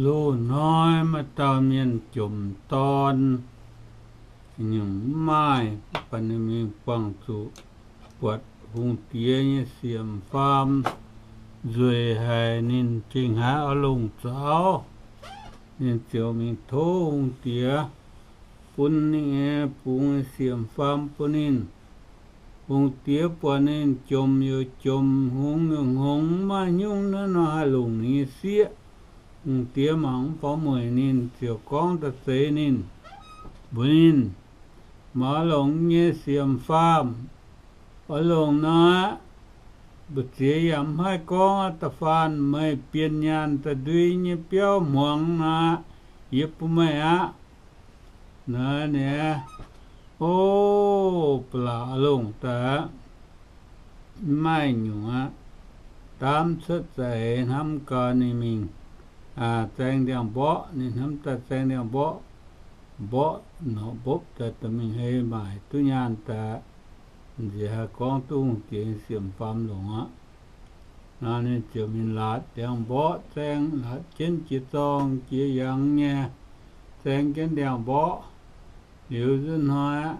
Loz-hnoi maaih dauh mienh jomc dorn, nyungc mv maaih, baac ninh mingh buangh zuqc buatc hungh diex nyei siemx faam nzueic haic, ninh gengh haiz oix longc zoux auv. Ninh ziouc mingh tov hungh diex bun ninh nyei bungx siemx faam bun ninh. Hungh diex buatc ninh jomc youc jomc, hngongx youc hngongx, maiv nyungc naaiv nor haih longc ninh nyei sieqv. Hungh diex mangc mv faaux mueic ninh, ziouc gorngv da'zeix ninh, mbuox ninh, Maaih longc nyei siemx faam, oix longc nor aqv. Mbu'ziex yaac mv haih gorngv, da'faanh meih bienh nyaanh daaih ndui nyei biauv hmuangx nor, yie bun meih aqv. Naaiv niaa, o, ba'laqc longc daaih aqv, mv maaih nyungc aqv. Daamv cuotv za'eix hnamv gau ninh mingh zaeng ndiangx-mborqv. Ninh hnamv daaih zaeng ndiangx-mborqv, mborqv norqc mbopv daaih, dorh mingh hei maaic duqv nyaanh daaih, nziex haih gorngv duqv hungh diex nyei siemx faam longc aqv. Nor ninh ziouc mingh laatc ndiangx-mborqv, zaeng laatc jienv jiex zorng jiex yangh nyei, zaeng jienv ndiangx-mborqv. Liuz nzunc hnoi aqv,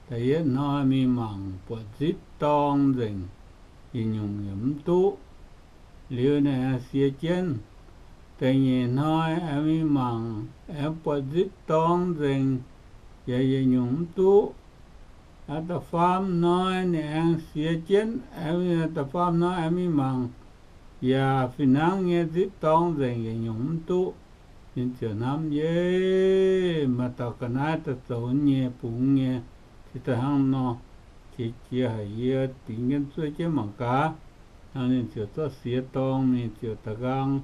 da'yietv hnoi mingh mangc buatc nzipv dorng nzengc, yietc nyungc yaac mv duqv. Liuz naaic siex jienv, da'nyeic hnoi aengx mingh mangc, aengx buatc nzipv dorng nzengc, yaac yietc nyungc mv duqv. Aa, da'faam hnoi ninh aengx siex jienv, aengx, da'faam hnoi aengx mingh mangc, yaac fih hnangv nyei nzipv dorng nzengc, yietc nyungc mv duqv. Ninh ziouc hnamv, Yie, maaih dauh ga'naaiv daaih zoux nyei bungx nyei, se daaih hnangv nor, qiex jiez haic, yie bingx jienv zuov jienv mangc gaax. Hnangv ninh ziouc zorqv siex dorng mingh ziouc da'nqaang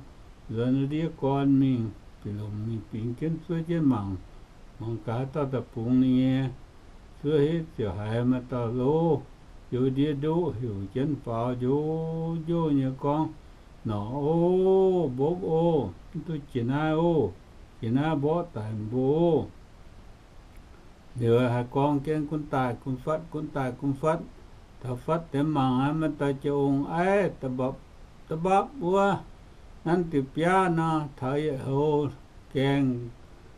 nzuonx ndiev gorn mingh, bieqc lomc mingh bingx jienv zuov jienv mangc, mangc gaax dauh daaih bungx ninh nyei. Zuov hitv ziouc haiz maaih dauh loz yiem ndiev ndoqv heuc jienv faaux njoux njoux nyei gorngv, Norqc ov, mbopv ov, mv duqv jiex naaiv ov, jiex naaiv mborqv daic mbuo ov. Liuz haih gorngv jienv gunv daaih gunv fatv, gunv daaih gunv fatv, taux fatv deix mangc aqv, maaih dauh jiex ong-aiv da'bapv wuov, nanv diuh biaav nor, taux yietc houx gaengh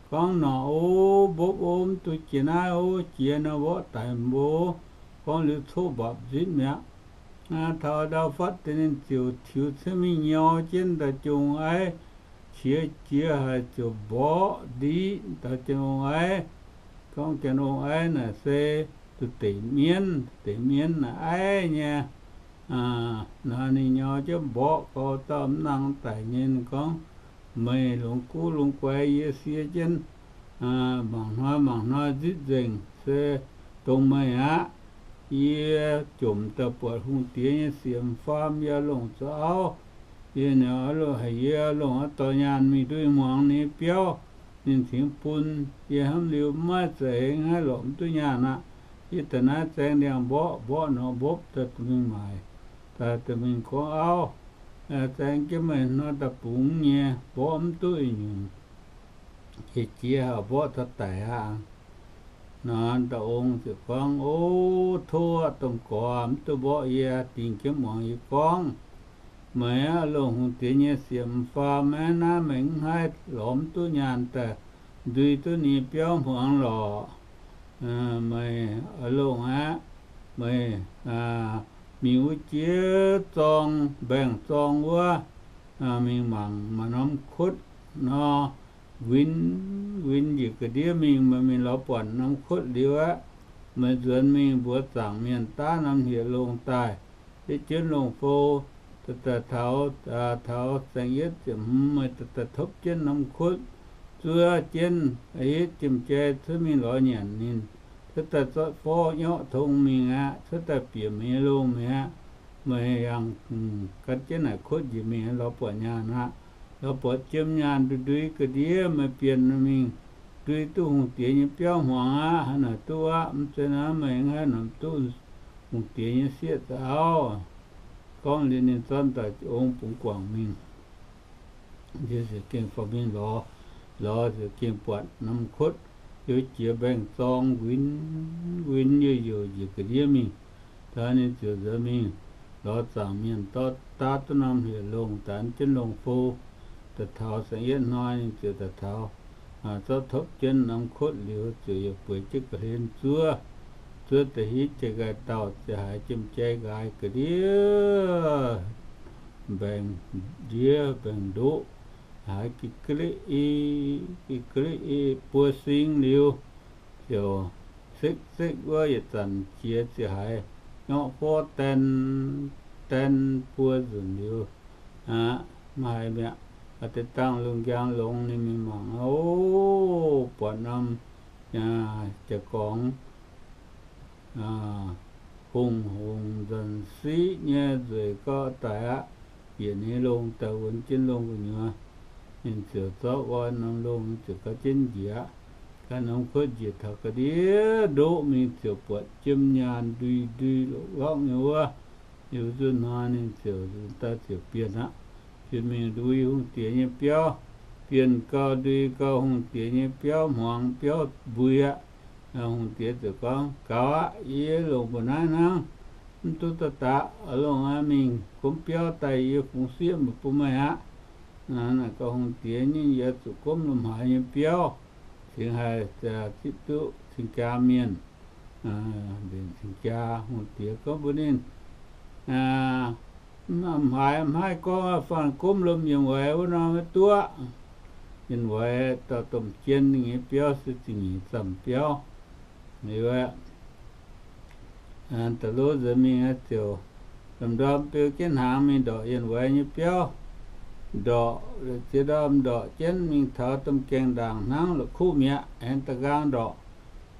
gorngv, Norqc ov, mbopv ov, mv duqv jiex naaiv ov, jiex nor mborqv daic mbuo ov. Gorngv liuz coqv mbapc nzitv mi'aqv. Taux ndau fatv deix ninh ziouc tiux cuotv mingh nyor jienv dauh jong-aiv, qiex jiez haic ziouc mborqv ndiqv dauh jong-aiv. Gorngv jong-aiv naaic se duqv deic mienv, deic mienv naaic aiv nyei. Nor ninh nyor jienv mborqv gau dauh mv nangc daic nyei. Ninh gorngv, Meih longx guv longx guaix, yie sie jienv mangc hnoi mangc hnoi nzitv nzengc se dongh meih aqv. Yie jomc daaih buatc hungh diex nyei siemx faam, yie longc zoux auv. Yie haiz yie longc aqv dorh nyaanh mingh ndui hmuangx ninh biauv, ninh cingx bun. Yie hnamv liuz mv maaih za'eix haih lorqc mv duqv nyaanh aqv. Yie daaih naaiv zaeng ndiangx-mborqv, mborqv norqc mbopv daaih mingh maaic, daaih mingh gorngv auv, zaeng jienv meih hnoi daaih bungx nyei, mborqv mv duqv nyungc. Qiex jiez haic, mborqv taux daic aqv. Nor dauh ong ziouc gorngv, O, tov aqv, domh gorx, mv duqv mborqv yie, dingc jienv muangx yie gorngv. Meih aqv, longc hungh diex nyei siemx faam aqv, naaiv meih mv haih lorz mv duqv nyaanh daaih ndui duqv ninh biauv hmuangx lorqc. Meih oix longc aqv. Meih mingh wuov jiex zorng, mbaengx-zorng wuov, mingh mangc maaih norm kuotv nor, nquinx nquinx njiec ga'ndiev mingh. Meih mingh lorz buatc norm kuotv liuz aqv, meih nzuonx mingh mbuox zaangc mienh daav norm hlieqv-longh daaih, hitv jienv longh fou, daaih taux, taux saeng-yietv ziepc hmz, meih daaih topv jienv norm kuotv, zuov jienv, hitv jiem-jai cuotv mingh lorz nyanc ninh, cuotv daaih zorqv forv nyorqv tong mingh aqv, cuotv daaih bieqc meih nyei longh mi'aqv. Meih yangh gan jienv naaic kuotv njiec mingh, lorz buatc nyaanh aqv. Lorz buatc jiem nyaanh ndui ndui ga'ndiev, meih bienh mingh ndui duqv hungh diex nyei biauv hmuangx aqv. Hnangv naaic duqv aqv. Mv zeiz naaiv meih mv haih norm duqv hungh diex nyei sieqv zoux auv. Gorngv liuz ninh zorqv daaih ong bungx guangc mingh. Ziouc gengh faaux mingh lorz, lorz ziouc gengh buatc norm kuotv youh jiex mbaengx-zorng, nquinx nquinx youh youc njiec ga'ndiev mingh. Daaih ninh ziouc nzuonx mingh lorz zaangc mienh dorv daav duqv norm hlieqv-longh, daanz jienv longh fou. da'taux saeng-yietv hnoi ninh ziouc da'taux, zorqv topv jienv norm kuotv liuz ziouc yaac bueix jienv ga'hlen zuov, zuov da'hitv jiex nqaai dauh ziouc haiz jiem-jai nqaaix ga'ndiev, mbaengx-ndiev mbaengx-ndoqv, haiz ga'gleqv i, ga'gleqv i buo sing liuz, ziouc sekv-sekv wuov yietc zanc jiex ziouc haiz nyorqv forv daen, daen buo nzunc liuz, aqv, maiv haiz mi'aqv. Deix dangh lungh njang longx ninh mingh mangc, o, buatc norm jaa-gorngx hungh hungh nzanc-siqv nyei nzueic gauh daic aqv. Bieqc ninh longh daaih wuonx jienv longh gu'nyuoz, ninh ziouc zorqv wuov norm longh ziouc gauh jienv njiec, ganh norm kuotv njiec taux ga'ndiev ndoqv mingh ziouc buatc jiem nyaanh ndui-ndui lorqc-lorqc nyei wuov. Liuz nzunc hnoi ninh ziouc daaih ziouc bienh aqv. Bienh mingh ndui hungh diex nyei biauv, bienh gau ndui gau hungh diex nyei biauv hmuangx biauv mbui aqv. Hungh diex ziouc gorngv, Gaux aqv, yie longc mbu'naaiv hnangv, mv duqv daaih daqc. Oix longc aqv, mingh gomv biauv daaih yie fungx sieqv mbuo bun meih aqv. Naaic gauh hungh diex nyei yaac zuqc gomv lomh haaix nyei biauv, cingx haih zipv duqv cing-jaa mienh, mbenc cing-jaa. Hungh diex gorngv mbuox ninh, Mv haiz maiv haih gorngv, faanh gomv lomh yiem weic wuov norm maiv duqv. Yiem weic dauh domh jien ninh nyei biauv se ziepc nyeic zamh biauv. Liuz, da'lov nzuonx mingh ziouc ndorm-ndorm beu jienv hnaangx mingh ndorqc yiem weic nyei biauv. Ndorqc, ziex ndorm ndorqc jienv mingh taux domh gaengh ndaangc hnangv la'kuqv mi'aqv, aengx da'nqaang ndorqc.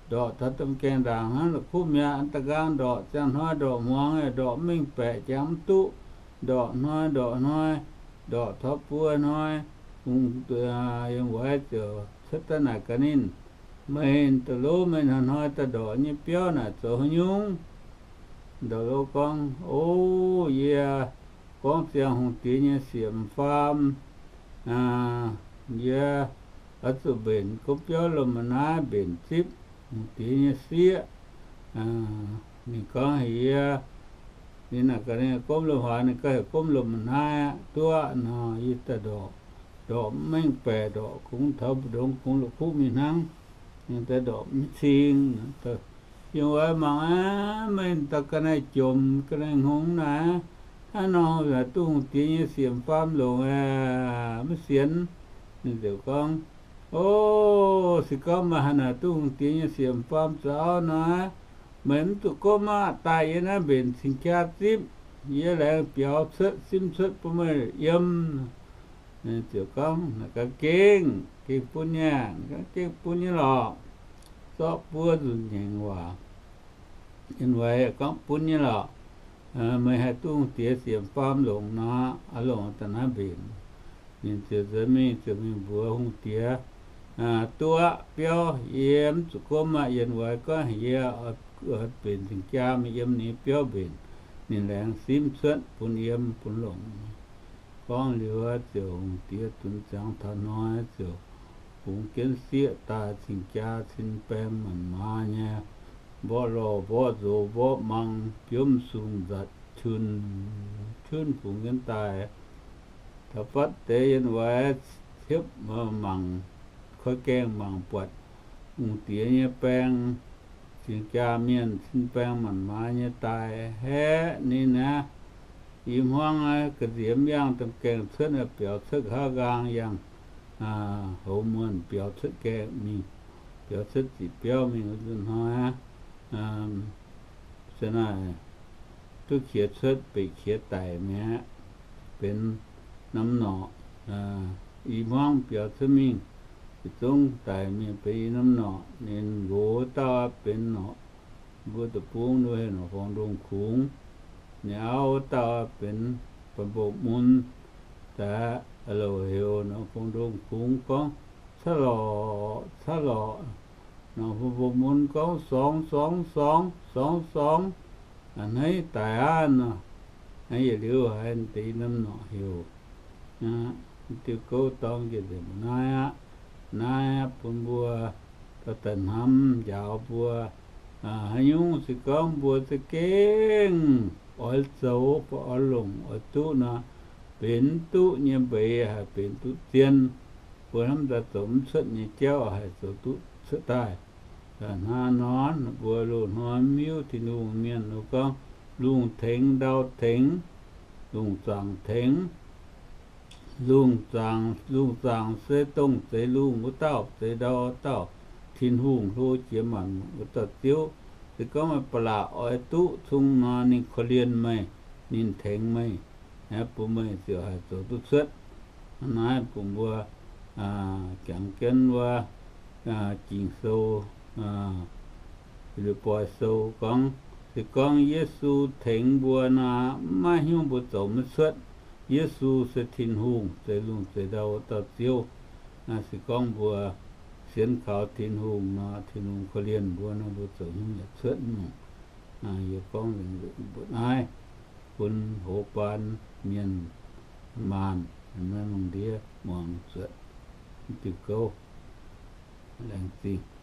Ndorqc taux domh gaengh ndaangc hnangv la'kuqv mi'aqv, da'nqaang ndorqc, ziangh hnoi ndorqc hmuangx, ndorqc mv mengh baeqc, jangx mv duqv. Ndorqc hnoi ndorqc hnoi, ndorqc taux buo hnoi, hungh diex yiem weic ziouc cuotv daaih naaic gaax ninh, Meih da'lov meih hnoi-hnoi daaih ndorqc nyei biauv naaic zoux haaix nyungc? Da'lov gorngv, O, yie gorngv ziangh hungh diex nyei sieqv m'faam, yie oix zuqc mbenc gomv biauv lomh ma'naaiv, mbenc zipv hungh diex nyei sieqv. Ninh gorngv heuc yie, ninh naaic gaax ninh gomv lomh haaix, ninh gorngv heuc gomv lomh ma'naaiv aqv. Duqv nor, yie daaih ndorqc, ndorqc mv mengh baeqc, ndorqc kungx taux mbu'ndongx kungx la'kuqv mingh hnangv. Ninh daaih ndorqc mv cing. Yiem wuov mangc aqv, meih daaih ga'naaiv jomc ga'naaiv hngongx naaic, hnangv nor haaix duqv hungh diex nyei sieqv m'faam longc aeqv, maiv sienx. Ninh ziouc gorngv, O, se gorngv meih haaix naaic duqv hungh diex nyei sieqv m'faam zoux auv nor, meih mv zuqc gomv aqv. Daaih yie naaiv mbenc cing-jaa zipv, yie laengz biaux cuotv simv cuotv bun meih yiem. Ziouc gorngv, Naaic gaax gengh, gengh bun nyei. Ninh gorngv, Gengh bun nyei lorqc. Zorqv buo nzunc nyengc waac, yiem weic gorngv bun nyei lorqc. Meih haih duqv hungh diex sieqv m'faam longc nor, oix longc daaih naaiv mbenc. Ninh ziouc nzuonx mingh ziouc mingh mbuox hungh diex, Duqv aqv, biauv yie mv zuqc gomv aqv. Yiem weic gorngv heuc yie oix mbenc cing-jaa mingh yiem ninh biauv mbenc. Ninh laengz simv cuotv bun yiem bun longc. Gorngv liuz ziouc hungh diex dunx ziangx taux hnoi ziouc bungx jienv sieqv daaih cing-jaa cin baeng maanc maaz nyei, mborqv lorh mborqv nzox mborqv mang, biomv sung nzatc cun, cunv bungx jienv daaih. Taux fatv deix yiem weic hiepv mangc, koi gaengh mangc buatc hungh diex nyei baeng, cing-jaa mienh cin baeng maanc maaz nyei daaih haeqv ninh aqv. I hmuangv aqv, ga'nziex mv yangh, domh gaengh cuotv biaux cuotv nqa'haav nqaang yangh, hoz muonh biaux cuotv gaengh mingh, biaux cuotv ziqc biauv mingh wuov nzunc hnoi aqv. Se naaic duqv qiex cuotv, beic qiex daic mi'aqv, benx norm norqc. I hmuangv biaux cuotv mingh, yietc zungv daic mingh benx i norm norqc. Ninh nqox wuov dauh benx norqc, mbuo deic-bung nor heuc norqc forng ndongh kungx. Ninh auv wuov dauh benx ba'mbouh mun. Daaih a'louc heuc norqc forng ndongh kungx gorngv, Caaiv lorqc, caaiv lorqc. Norqc forng bouh mun gorngv, Sorngx, sorngx, sorngx, sorngx, sorngx. A'hneiv daic aqv nor. Hnangv yietc liuz haiz deix norm norqc heuc, diuh gouv dorng njiec nzengc mbuo naaiv aqv. Naaiv aqv, bun mbuo dorh daaih hnamv njaaux mbuo. Haaix nyungc se gorngv mbuo za'gengh oix zoux, oix longc, oix duqv nor, benx duqv nyei mbeix haih benx duqv zien. Mbuo hnamv daaih zoux mv cuotv nyei jauv haih zoux duqv cuotv daaih. Hnangv nor mbuo loz-hnoi miuv Tin-Hungh mienh gorngv, lungh tengx ndau tengx, lungh zaangc tengx. Lungh zaangc, lungh zaangc se dongh zeix lungh wuov dauh, zeix ndau dauh, Tin-Hungh hlo jiex maanc wuov dauh Ziouv. Se gorngv meih ba'laqc oix duqv cung nor, ninh korv-lienh meih, ninh tengx meih, bun meih ziouc haih zoux duqv cuotv. Naaiv bun mbuo jangx jienv wuov Ging-Sou, Fi^lipv^poi Sou gorngv, se gorngv Yesu tengx mbuo nor, maiv hiuv mbuo zoux maiv cuotv. Yesu se Tin-Hungh, zeix lungh zeix ndau wuov dauh Ziouv. Se gorngv mbuo sienx kaux Tin-Hungh nor, Tin-Hungh korv-lienh mbuo nor, mbuo zoux hnyouv yaac cuotv nyungc. Yie gorngv nzengc mbuo naaiv, bun hoz baan mienh maanh, naaiv lungh ndiev muangx zuotc diuh gouv. Laengz zingh.